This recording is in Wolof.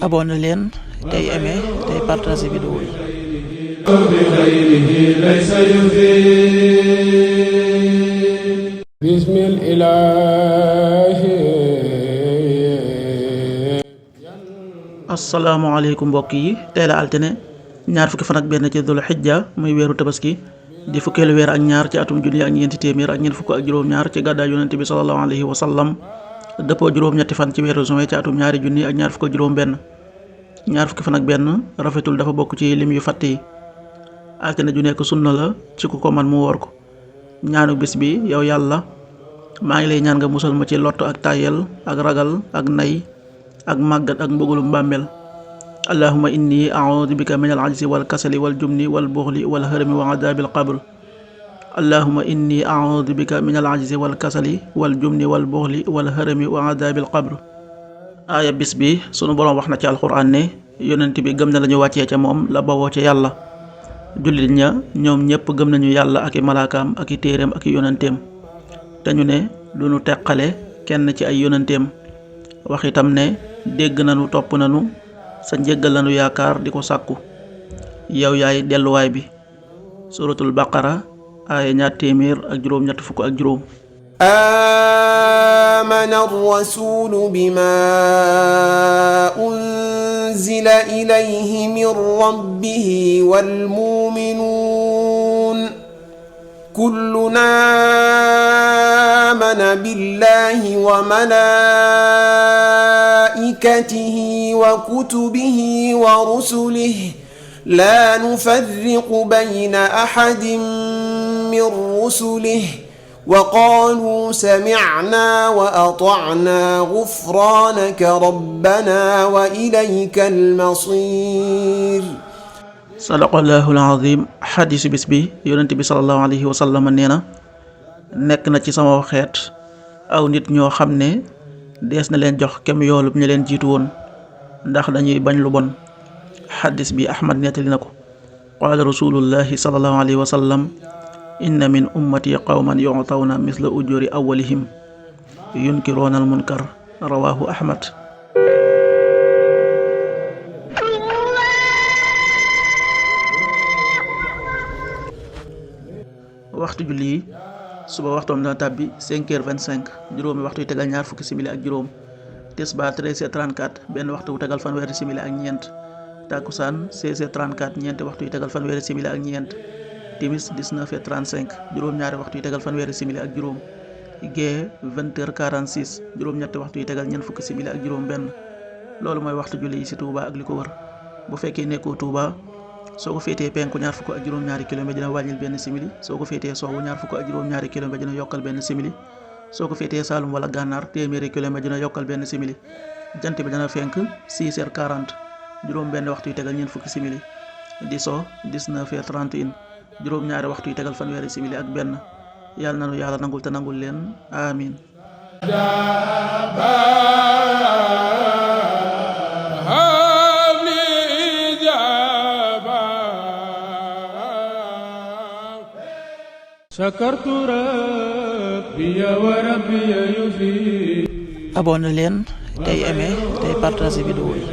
abonné leen tey aimé tey partagé vidéo yi. asalaamaaleykum mbokk yi, tey la altine ñaar fukki fan ak benn ci dul xijja muy weeru tabaski di fukkeelu weer ak ñaar ci atum junni ak ñeenti téeméer ak ñeent fukk ak juróom-ñaar ci gàddaay yonent bi sallallahu alayhi wa sallam dëppoo juróom-ñetti fan ci weeru juin ci atum ñaari junni ak ñaar fukk ak juróom-benn. ñaar fukki fan ak benn rafetul dafa bokk ci lim yu fàtte yi. altine ju nekk sunna la ci ku ko man mu woor ko. ñaanu bis bi: yow yàlla, maa ngi lay ñaan nga musal ma ci lott ak tàyyel ak ragal ak nay ak màggat ak mbëggalum bàmmeel. allahumma inni a'udhu bika min al-'ajzi wal kasali wal jubni wal buxli wal harami wa adabil qabr. allahumma inni a'udhu bika min al-'ajzi wal kasali wal jubni wal buxli wal harami wa adabil qabr. aaya bis bi sunu boroom wax na ci alxuraan ne yonent bi gëm na lañu wàccee ca moom la bawoo ca yàlla. jullit ña ñoom ñépp gëm nañu yàlla ak i malaakaam ak i téereem ak i yonenteem te ñu ne du ñu teqale kenn ci ay yonenteem. wax itam ne dégg nañu topp nañu sa njéggal lañu yaakaar di ko sàkku, yow yaay delluwaay bi. suratul baqara aaya ñaar téeméer ak juróom ñett fukk ak juróom. amana ar-rasulu bima unzila ilayhi min rabbihi wal mu'minun kulluna amana billahi wa malaikatihi wa kutubihi wa rusulihi la nufarriqu bayna ahadin min rusulihi wa qaalu sami'na wa ata'na ghufranaka rabbana wa ilayka al-masir. sadaqallahul azim. xadiisu bis bi yonent bi sallallahu alayhi wa sallam nee na nekk na ci sama xeet aw nit ñoo xam ne dees na leen jox kem yoolub ñi leen jiitu woon ndax dañuy bañ lu bon. xadiis bi Ahmad nettali na ko. qaala rasulullahi sallallahu alayhi wa sallam: inna min ummati qawman yu'tawna misla ujuri awwalihim yunkiruuna al-munkar. rawaahu Ahmad. waxtu julli yi: suba waxtoom dana tàbbi 5h25, juróomi waxtu yu tegal ñaar fukki simili ak juróom. tisbaar 13h34, benn waxtu wu tegal fanweeri simili ak ñeent. takkusaan 16h34, ñeenti waxtu yu tegal fanweeri simili ak ñeent. timis 19h35, juróom-ñaari waxtu yu tegal fanweeri simili ak juróom. gee 20h46, juróom-ñetti waxtu yu tegal ñeent fukki simili ak juróom benn. loolu mooy waxtu julli yi ci Touba ak li ko wër. bu fekkee nekkoo Touba, soo ko féetee penku ñaar fukk ak juróom-ñaari kilomètre dina wàññil benn simili. soo ko féetee sowwu ñaar fukk ak juróom-ñaari kilomètre dina yokkal benn simili. soo ko féetee Saalum wala Gànnaar téeméeri kilomètre dina yokkal benn simili. jant bi dana fenk 6h40, juróom benn waxtu yu tegal ñeent fukki simili. di so 19h31, juróom-ñaari waxtu yu tegal fanweeri simili ak benn. yàlla nanu yàlla nangul te nangul leen amin. abonné leen tey aimé tey partagé vidéo yi.